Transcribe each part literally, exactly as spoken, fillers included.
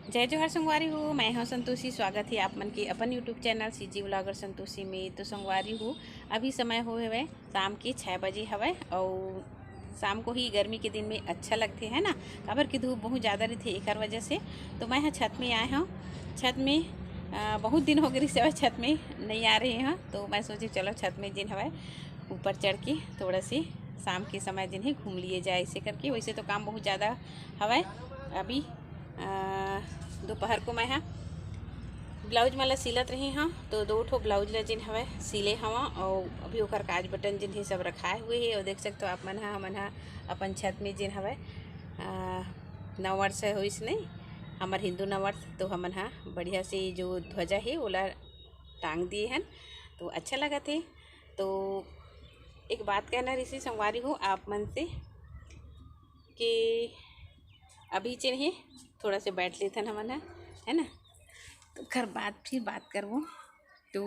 जय जोहार संगवारी हो, मैं हूँ संतोषी। स्वागत है आप मन के अपन YouTube channel CG vlogger Santoshi में। तो संगवारी हो, अभी समय हो हवय शाम के छः बजे हवय, और शाम को ही गर्मी के दिन में अच्छा लगथे, है ना, काबर कि धूप बहुत ज़्यादा रहिथे, एकर वजह से। तो मैं ह छत में आए हूँ। छत में अ, बहुत दिन हो गए रिहिस हवय, छत में नहीं आ रहे हैं, तो मैं सोचे चलो छत में जिन हवय ऊपर चढ़ के थोड़ा सी शाम के समय जिन है घूम लिए जाए, ऐसे करके। वैसे तो काम बहुत ज़्यादा हवय अभी। अ, दोपहर को मैं ह ब्लाउज मन ला सिलत रही हूँ, तो दो ठो ब्लाउज ला जिन हवय सिले हवं, और अभी ओकर काज बटन जिन है सब रखाए हुए है। और देख सकते हो आप मन ह, हमन ह अपन छत में जिन हवय अ, नववर्ष होइस नहीं, हमर हिंदू नववर्ष, तो हमन ह बढ़िया से जो ध्वजा है ओला टांग दिए हन, तो अच्छा लगत है। तो एक बात कहना रिहिस संगवारी हो आप मन से कि अभी जिन है थोड़ा से बैठ लेथन हमन ह, है ना, तो ओकर बाद फिर बात करबो। तो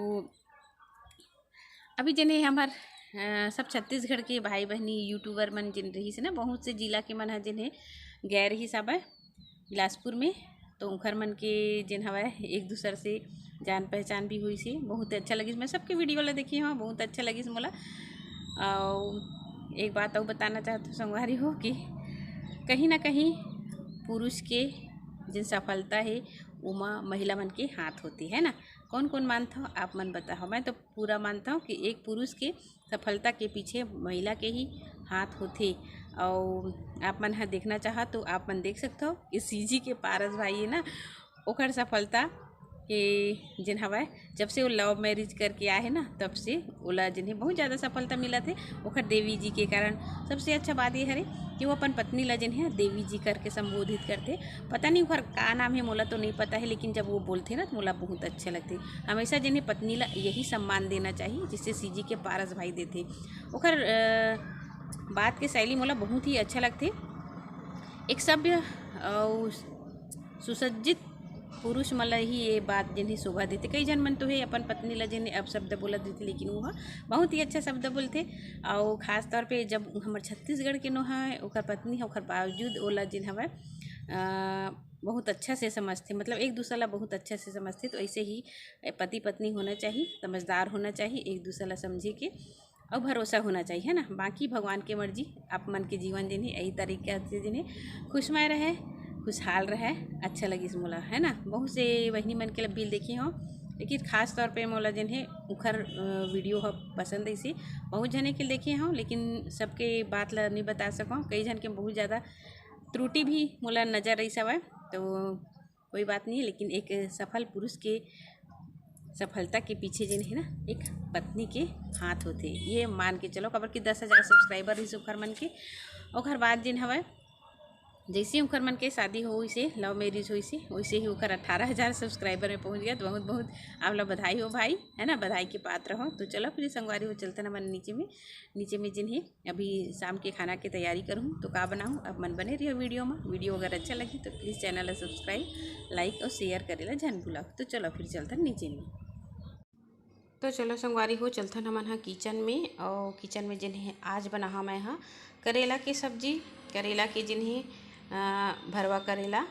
अभी जिन है हमर अ, सब छत्तीसगढ़ के भाई बहनी यूट्यूबर मन जिन रहिस ना, बहुत से जिला के मन ह जिन है गए रहिस हवय बिलासपुर में, तो उखर मन के जिन हवय एक दूसर से जान पहचान भी हुई से, बहुत अच्छा लगिस। मैं सबके वीडियो ला देखी हूँ, बहुत अच्छा लगिस मोला। और एक बात और बताना चाहत हूँ संगवारी हो कि कहीं ना कहीं पुरुष के जिन सफलता है ओमा महिला मन के हाथ होती है ना। कौन कौन मानत हो आप मन बताओ। मैं तो पूरा मानत हूँ कि एक पुरुष के सफलता के पीछे महिला के ही हाथ होथे। और आप मन ह देखना चाहत तो आप मन देख सकत हो कि सीजी के पारस भाई है ना, ओकर सफलता के जिन हवय, जब से वो लव मैरिज करके आए है ना, तब से ओला जिन है बहुत ज़्यादा सफलता मिलत है ओकर देवी जी के कारण। सबसे अच्छा बात ये हरे कि वो अपन पत्नी ला जिन है देवी जी करके संबोधित करथे। पता नहीं ओकर का नाम है, मोला तो नहीं पता है, लेकिन जब वो बोलथे ना तो मोला बहुत अच्छा लगथे। हमेशा जिन है पत्नी ला यही सम्मान देना चाहिए जिससे सीजी के पारस भाई देथे। ओकर अ, बात के शैली मोला बहुत ही अच्छा लगथे। एक सभ्य अउ सुसज्जित पुरुष मन ला ही ये बात जिन है शोभा देथे। कई झन मन तो हे अपन पत्नी ला जिन है अपशब्द बोलत देथे, लेकिन वो ह बहुत ही अच्छा शब्द बोलथे। अउ खास तौर पे जब हमर छत्तीसगढ़ के नो है ओकर पत्नी है, ओकर बावजूद ओला जिन हवय अ, बहुत अच्छा से समझथे, मतलब एक दूसरा ला बहुत अच्छा से समझथे। तो ऐसे ही पति पत्नी होना चाहिए, समझदार होना चाहिए, एक दूसरा ला समझे के और भरोसा होना चाहिए, है ना। बाकी भगवान के मर्जी, आप मन के जीवन जिन है यही तरीका से जिन है खुशमय रहे, खुशहाल रहे। अच्छा लगिस मोला, है ना। बहुत से बहिनी मन के बिल देखे हो, लेकिन खास तौर पे मोला जिन है उखर अ, वीडियो ह पसंद ऐसे बहुत झने के देखे हो, लेकिन सबके बात ला नहीं बता सको। कई झन के बहुत ज़्यादा त्रुटि भी मोला नजर रही हवय। तो कोई बात नहीं, लेकिन एक सफल पुरुष के सफलता के पीछे जिन है ना एक पत्नी के हाथ होथे, ये मान के चलो। काबर कि दस हज़ार सब्सक्राइबर रहिस ओखर मन के। ओखर बाद जिन हवय जैसे ही ओखर मन के शादी होइसे, लव मैरिज होइसे, वैसे ही ओखर अठारह हज़ार सब्सक्राइबर में पहुँच गया। तो बहुत बहुत आप लोग बधाई हो भाई, है ना, बधाई के पात्र हो। तो चलो फिर संगवारी हो चलते ना मन नीचे में, नीचे में जिन है अभी शाम के खाना के तैयारी करूँ तो का बनाऊँ, आप मन बने रहियो वीडियो में। वीडियो अगर अच्छा लगी तो प्लीज चैनल ला सब्सक्राइब, लाइक और शेयर करे ला झन भूला। तो चलो फिर चलथन नीचे में। तो चलो संगवारी हो चलथन हमन ह किचन में, और किचन में जिन है आज बनाहा मैं ह करेला के सब्जी, करेला के जिन है अ, भरवा करेला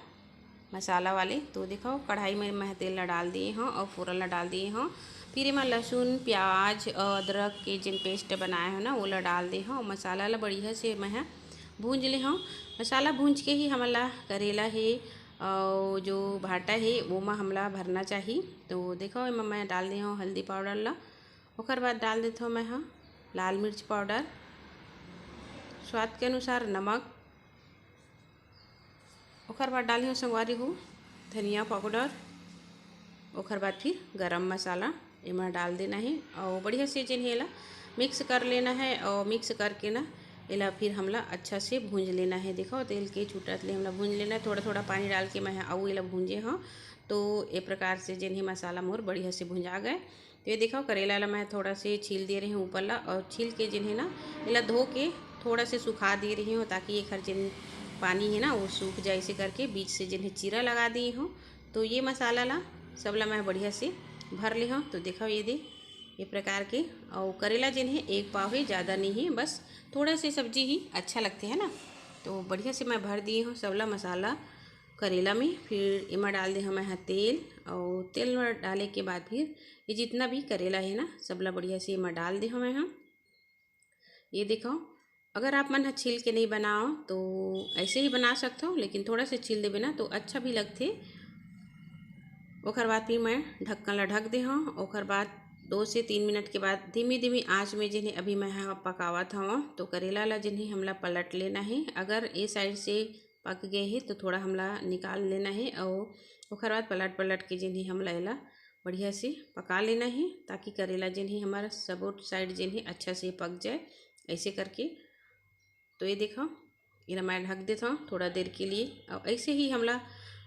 मसाला वाले। तो देखो कढ़ाई में मैं तेल ला डाल दिए हूँ और फोरन ला डाल दिए हूँ। फिर एमा लहसुन, प्याज और अदरक के जिन पेस्ट बनाए हो ना, वो ला डाल दे हूँ। मसाला ला बढ़िया से मैं ह भूंज ले हूँ। मसाला भूंज के ही हमन ला करेला हे और जो भाटा हे वो मा हमला भरना चाही। तो देखो एमा मैं डाल दे हूँ हल्दी पाउडर ला, ओकर बाद डाल देथो मैं ह लाल मिर्च पाउडर, स्वाद के अनुसार नमक, ओकर बाद डाली हूँ संगवारी हो धनिया पाउडर, ओकर बाद फिर गरम मसाला एमा डाल देना है और बढ़िया से जेन है एला मिक्स कर लेना है और मिक्स करके ना एला फिर हमला अच्छा से भूंज लेना है। देखो तेल के छूटत ले हमला भूंज लेना है। थोड़ा थोड़ा पानी डाल के मैं अउ एला भूंजे हूँ। तो ए प्रकार से जेन है मसाला मोर बढ़िया से भुंजा गए। तो ये देखो करेला ला मैं थोड़ा से छील दे रही हूँ ऊपर ला, और छील के जिन है ना एला धो के थोड़ा से सुखा दे रही हूँ, ताकि एखर जिन पानी है ना वो सूख जाए। इसे करके बीच से जिन है चीरा लगा दी हूँ। तो ये मसाला ला सब ला मैं बढ़िया से भर ले हूँ। तो देखो ये दे ये प्रकार के, और करेला जिन है एक पाव ही, ज़्यादा नहीं है, बस थोड़ा से सब्जी ही अच्छा लगते है ना। तो बढ़िया से मैं भर दिए हूँ सब ला मसाला करेला में। फिर एमा डाल दे हवं मैं ह तेल, और तेल में डाले के बाद फिर ये जितना भी करेला है ना, सबला बढ़िया से एमा डाल दे हवं मैं ह। ये देखो, अगर आप मन ह छील के नहीं बनाओ तो ऐसे ही बना सकथो, लेकिन थोड़ा से छील देबे ना तो अच्छा भी लगथे। ओकर बाद फिर मैं ढक्कन ला ढक दे हवं। ओकर बाद दो से तीन मिनट के बाद धीमी धीमी आंच में जिन्हें अभी मैं ह पकावत हवं। तो करेला ला जिन्हें हमला पलट लेना है। अगर ये साइड से पक गए हे तो थोड़ा हमला निकाल लेना है, और ओकर बाद पलट पलट के जिन्हें हमला एला बढ़िया से पका लेना है, ताकि करेला जिन्हें हमारा सबो साइड जिन्हें अच्छा से पक जाए। ऐसे करके तो ये देखो, एला मैं ढक देता हूँ थोड़ा देर के लिए, और ऐसे ही हमला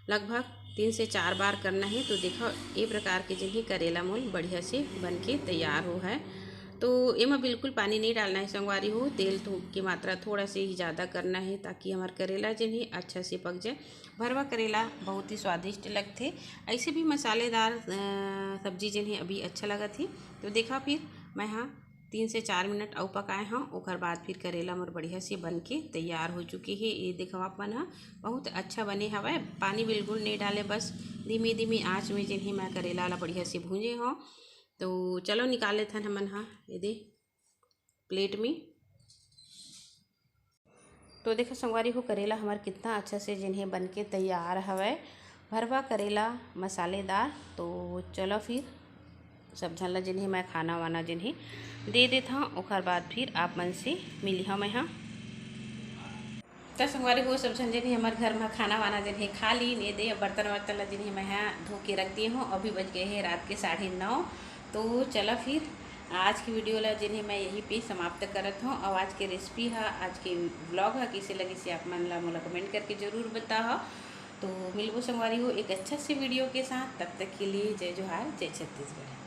लगभग तीन से चार बार करना है। तो देखो, ये प्रकार के जिन्हें करेला मोल बढ़िया से बन के तैयार हो है। तो एमा बिल्कुल पानी नहीं डालना है संगवारी हो, तेल थो-, की मात्रा थोड़ा से ही ज़्यादा करना है, ताकि हमार करेला जिन्हें अच्छा से पक जाए। भरवा करेला बहुत ही स्वादिष्ट लगथे, ऐसे भी मसालेदार अ, सब्जी जिन्हें अभी अच्छा लगत हे। तो देखा, फिर मैं हा तीन से चार मिनट अउ पकाए हव, ओकर बाद फिर करेला मोर बढ़िया से बन के तैयार हो चुके हे। ये देखो आप मन ह, बहुत अच्छा बने हवय, पानी बिल्कुल नहीं डाले, बस धीमी धीमी आंच में जिन्हें मैं करेला ला बढ़िया से भूंजे हव। तो चलो निकाल लेथन हमन हा ये दे प्लेट में। तो देखो संगवारी हो, करेला हमार कितना अच्छा से जिन्हें बन के तैयार हवय, भरवा करेला मसालेदार। तो चलो फिर सब झन ला जिन्हें मैं खाना वाना जिन्हें दे देत हव, ओकर बाद फिर आप मन से मिली हव मैं हा। तो संगवारी हो, सब झन जिन्हें हमार घर में खाना वाना जिन्हें खा ली, ने दे बर्तन वर्तन ला जिन्हें मैं हा धो के रख दिए हव। अभी बज गए हैं रात के साढ़े नौ। तो चला फिर आज की वीडियो ला जिन्हें मैं यहीं पे समाप्त करत हूँ। और आज के रेसिपी हा, आज के व्लॉग हा कैसे लगिस आप मन ला मोला कमेंट करके जरूर बताहा। तो मिलबो संगवारी हो एक अच्छा से वीडियो के साथ, तब तक के लिए जय जोहार, जय छत्तीसगढ़।